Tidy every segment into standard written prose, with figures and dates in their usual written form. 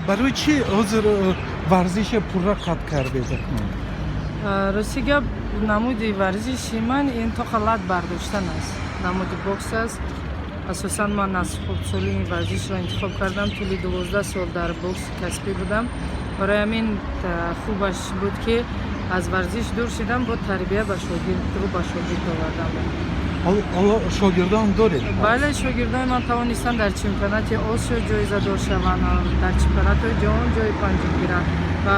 Барои чӣ ҳозир варзиша пурра қатъ кардед акнун? Рости гап, намуди варзиши ман ин тоқа лат бардоштан аст, намуди бокс аст. Асосан ман аз хурдсолӣ ин варзишро интихоб кардам. Тӯли 12 сол дар бокси касбӣ будам. Барои ҳамин хубаш буд, ки аз варзиш дур шидам, бо тарбия ба шогирд рӯ ба шогирд овардам. Ҳоло шогирдон доред? Бале, шогирдони ман тавонистанд дар чемпионати Осиё ҷоизадор шаванд, дар чемпионатҳои ҷаҳон ҷои панҷум гиранд ва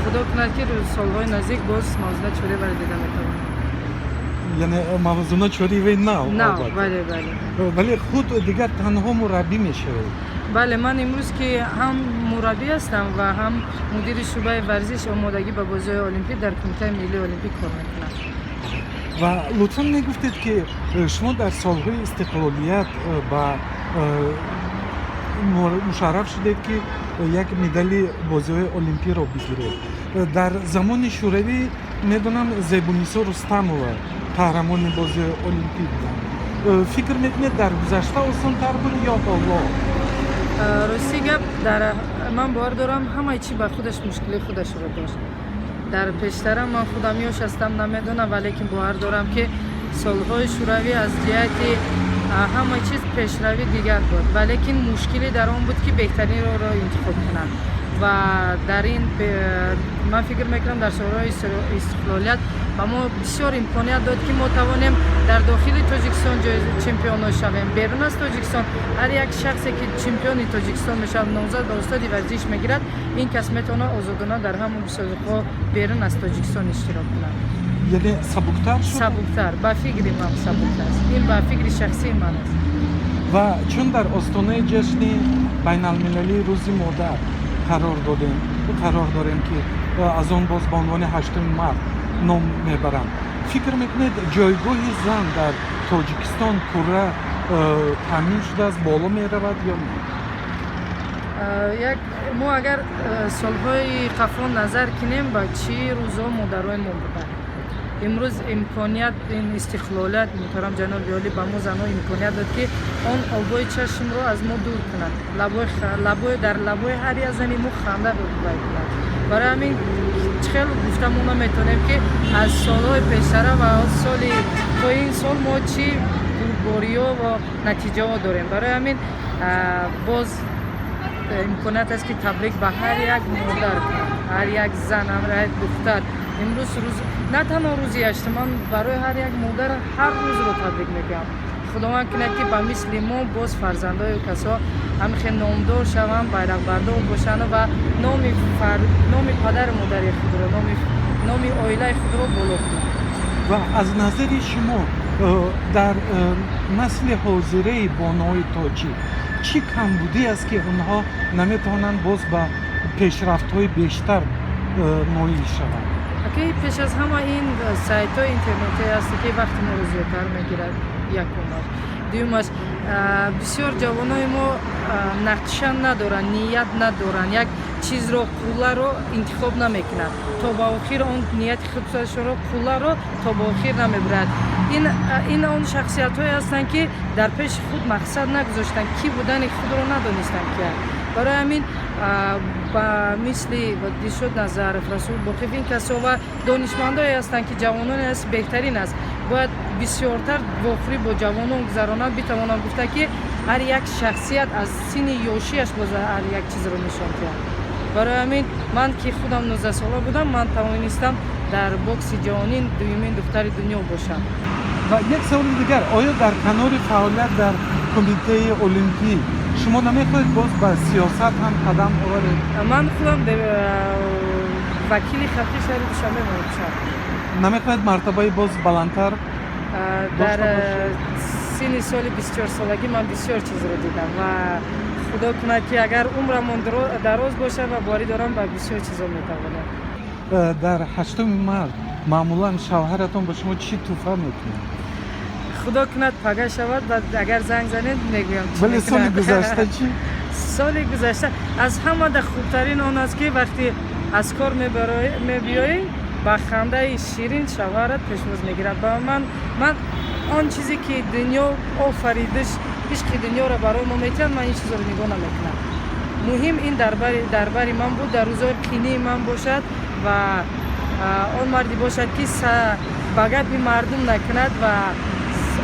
худо кунад, ки солҳои наздик боз Мавзуна Чориеваро дида метавонем. Яъне Мавзуна Чориеваи нав? Нав. Албатта. Бале. Вале худ дигар танҳо мураббӣ мешавед? Бале, ман имрӯз ки ҳам мураббӣ ҳастам ва ҳам мудири шӯъбаи варзиш, омодагӣ ба бозиҳои олимпӣ дар Кумитаи миллии олимпӣ кор мекунам. Ва лутфан мегуфтед, ки шумо дар солҳои истиқлолият ба мушарраф шудед, ки як медали бозиҳои олимпиро бигиред. Дар замони Шӯравӣ, медонам, Зебунисо Рустамова қаҳрамони бозиҳои олимпӣ буданд. Фикр мекунед, дар гузашта осонтар буд ё ҳоло? Рости гап, дар ман бовар дорам, ҳамаи чӣ ба худаш мушкили худашро дошт. Дар пештара ман худам ёш ҳастам, намедонам, валекин бовар дорам, ки солҳои Шӯравӣ аз ҷиҳати ҳама чиз пешравӣ дигар буд, валекин мушкилӣ дар он буд, ки беҳтаринро интихоб кунанд. Ва дар ин ман фикр мекунам, дар солҳои истиқлолият ба мо бисёр имконият дод, ки мо тавонем дар дохили Тоҷикистон чемпионо шавем, берун аз Тоҷикистон. Ҳар як шахсе, ки чемпиони Тоҷикистон мешавад, номзад ба устоди варзиш мегирад, ин кас метавонад озодона дар ҳамон мусобиқаҳо берун аз Тоҷикистон иштирок кунад. Яъне сабуктар шуд? Сабуктар, ба фикри ман сабуктар аст. Ин ба фикри шахсии ман аст. Ва чун дар остонаи ҷашни байналмилалии Рӯзи модар қарор додем, қарор дорем, ки аз он боз ба унвони 8 март ном мебаранд, фикр мекунед, ҷойгоҳи зан дар Тоҷикистон пурра таъмин шудааст, боло меравад ё не? Як мо агар солҳои қафо назар кунем, ба чӣ рӯзҳо модарои мо буданд. Имрӯз имконият, ин истиқлолият, муҳтарам ҷаноби олӣ ба мо занҳо имконият дод, ки он обои чашмро аз мо дур кунад, лабои дар лабои ҳар як зани мо ханда вай кунад. Барои ҳамин хел гуфта мо наметавонем, ки аз солҳои пештара ва соли то ин сол мо чӣ бурдбориҳо ва натиҷаҳо дорем. Барои ҳамин боз имконият аст, ки табрик ба ҳар як модар кунам, ҳар як зан, ҳар як духтар. Имрӯз рӯз на танҳо рӯзи ҳаштум, ман барои ҳар як модар ҳар рӯзро табрик мегӯям. Худованд кунад, ки ба мисли мо боз фарзандои касо ҳамин хел номдор шаванд, байрақбардор бошанд ва номи падару модари худро, номи оилаи худро боло кунанд. Ва аз назари шумо, дар насли ҳозираи бонуҳои тоҷик чӣ камбудӣ аст, ки онҳо наметавонанд боз ба пешрафтҳои бештар ноил шаванд? Аки, пеш аз ҳама ин сайтҳои интернетӣ аст, ки вақти моро зиёдтар мегирад, якумаш. Дуюмаш, бисёр ҷавонои мо нақша надоранд, ният надоранд, як чизро, қулларо интихоб намекунанд то ба охир, он нияти худашонро, қулларо то ба охир намебарад. Ин он шахсиятҳое ҳастанд, ки дар пеши худ мақсад нагузоштанд, кӣ будани худро надонистанд ки. Барои ҳамин ба мисли Дилшод Назаров, Расул Боқиев, ин касо ва донишмандое ҳастанд, ки ҷавононе аст, беҳтарин аст. Бояд бисёртар вохӯрӣ бо ҷавонон гузаронанд, битавонанд гуфта, ки ҳар як шахсият аз синни ёшиаш боз ҳар як чизро нишон диҳад. Барои ҳамин ман, ки худам 19-сола будам, ман тавонистам дар бокси ҷаҳонӣ дуюмин духтари дунё бошам. Ва як саволи дигар: оё дар канори фаъолият дар Кумитаи олимпӣ шумо намехоҳед боз ба сиёсат ҳам қадам оваред? Ман худам вакили халқи шаҳри Душанбе мебошам. Намехоҳед мартабаи боз баландтар Дар дошта бошед? синни соли 24-солагӣ ман бисёр чизро дидам ва худо кунад, ки агар умрамон дароз бошад, ва боварӣ дорам, ба бисёр чизо метавонем. Дар 8 март маъмулан шавҳаратон ба шумо чӣ тӯҳфа мекунад? Худо кунад, пага шавад ва агар занг занед, мегӯям, чӣ Вале соли мекунад. гузашта чӣ? Соли гузашта аз ҳамада хубтарин он аст, ки вақте аз кор мебиёӣ, ба хандаи ширин шавҳарат пешвоз мегирад. Ба ман он чизе, ки дунё офаридиш, ишқи дунёро барои мо метиҳад, ман ин чизро нигоҳ намекунам. Муҳим ин дар бари ман буд, дар рӯзҳои қинии ман бошад ва он марде бошад, ки ба гапи мардум накунад ва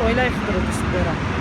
оилаи худро дӯст дорад.